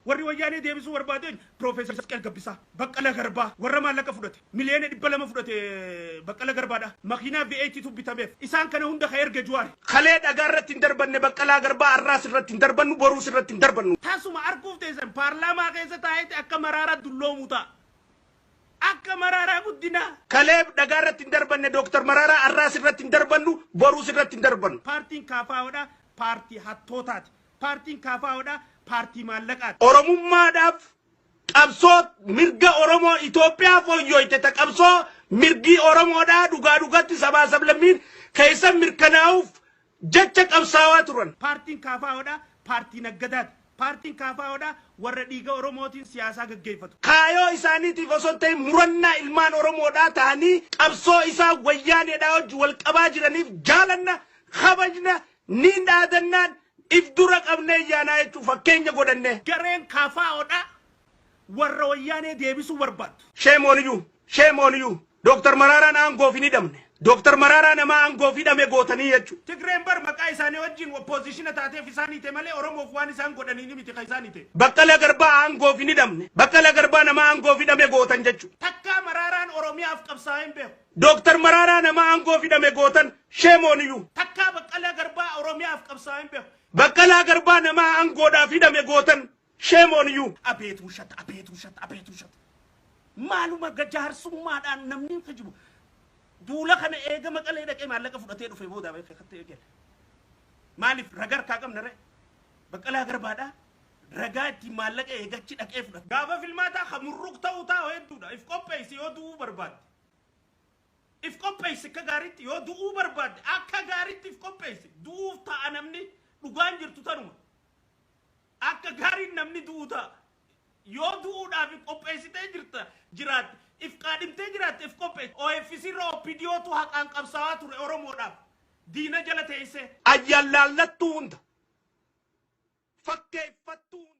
Warri Wayyaanee deebisuu barbaadu eenyu? Piroofeesar Isqeel Gabbisaa, Baqqala Garbaa, warra maallaqa fudhate. Miliyoona 200 fudhate Baqqala Garbaadha. Makiinaa V8 tu bitameef. Isaan kana hunda ka erge Juwaari. Kalee dhagaa irratti hin darbanne Baqqalaa Garbaa, arraas irratti hin darbannu, boruus irratti hin darbannu. Tasuma arguuf teessan paarlaamaa keessa taa'eeti akka Maraaraa dulloomuu ta'a. Akka Maraaraa Guddinaa. Kalee dhagaa irratti hin darbanne Dooktar Maraaraa, arraas irratti hin darbannu, boruus irratti hin darbannu. Paartiin KFOdha paartii hattootaati. Paartiin KFOdha paartii maallaqaati. Oromummaadhaaf qabsoo mirga Oromoo Itoophiyaa fooyyooyte ta qabsoo mirgii Oromoodhaa dhugaa dhugatti sabaa sablammiin keessa mirkanaa'uuf jecha qabsaawaa turan. Paartiin KFOdha paartii naggadaati. Paartiin KFOdha warra dhiiga Oromootiin siyaasaa gaggeeffatu. Kaayoo isaaniitiif osoo hin ta'in murannaa ilmaan Oromoodhaa ta'anii qabsoo isaa Wayyaaneedhaa wajji wal qabaa jiraniif jaalanna, kabajna, niin dhaadannaan if dura qabnee yaanaa jechuun fakkeenya godhannee. Gareen KFOdha warra Wayyaanee deebisuu barbaaddu. Shame on you! Shame on you! Dooktar Maraaraan aangoof hin hidhamne. Dooktar Maraaraa nama aangoof hidhame gootanii jechuudha. Tigreen bar maqaa isaanii wajjin opposition taateef isaan hiite malee Oromoof waan isaan godhanii miti kan isaan hiite. Baqqala Garbaa aangoof hin hidhamne. Baqqala Garbaa nama aangoof hidhame gootan jechuudha. Takkaa Maraaraan Oromiyaaf qabsaa'ee hin beeku. Dooktar Maraaraa nama aangoof hidhame gootan. Shame on you! Takkaa Baqqalaa Garbaa Oromiyaaf qabsaa'ee hin beeku. Baqqalaa Garbaa nama aangoodhaaf hidhame gootan. Shame on you! Abeet wushat, abeet wushat, abeet wushat. Maaluma jaarsummaadhaan namni kijibu. Duula kana eega Maqalee dhaqee maallaqa fudhatee dhufe booda beekatti eegale. Maaliif ragaa harkaa qabna ree? Baqqalaa Garbaadhaa ragaa ittiin maallaqa eegachi dhaqee fudhate. Gaafa filmaataa kan murruq ta'uu taa'u hedduudha. If qopheessi yoo du'uu barbaadde. If qopheessi akka gaariitti yoo du'uu barbaadde, akka gaariitti if qopheessi. Du'uuf ta'a namni, dhugaan jirtu tanuma. Akka gaariin namni du'uu ta'a. Yoo du'uudhaaf if qopheessitee jirta jiraatte, if qaadhimtee jiraatte, if qopheessi. OFC irra OPDOtu haqaan qabsaa'aa ture Oromoodhaaf. Diina jala teessee. Ayyaanlaallattuu hunda. Fakkeeffattuu hunda.